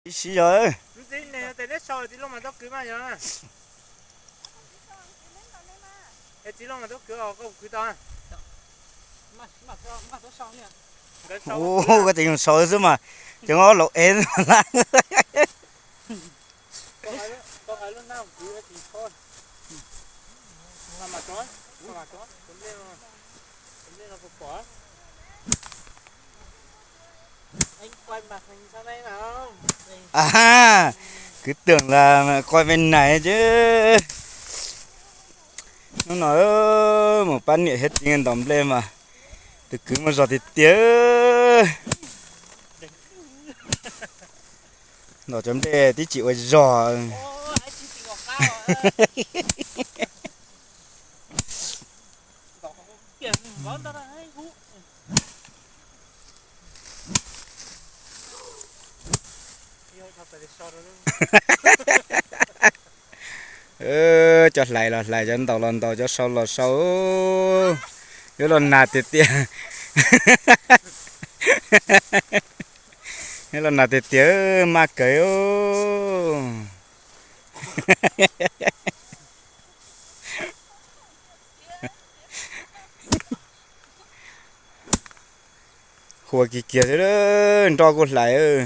Ib sij zog. Txiv Looj mas tau kwv, txiv Looj mas tau kwv os, koj kwv tau. Ub, koj tseem yog sau xwb mas, cov ob laus ev xwb mas laj. Kwv tij las quaj ve nais ces hnub no mus pab niam thiab txiv ntaus nplej mas tus kwv muaj zog tiag tiag. Ntaus cov nplej tib tsis ua zog. Cov hlais los hlais, cov ntaus los ntaus, cov sau los sau. Yuav los nag tiag tiag. Yuav los nag tiag tiag, maj kawg. Huas kiag kiag xwb, nroj kuj hlais.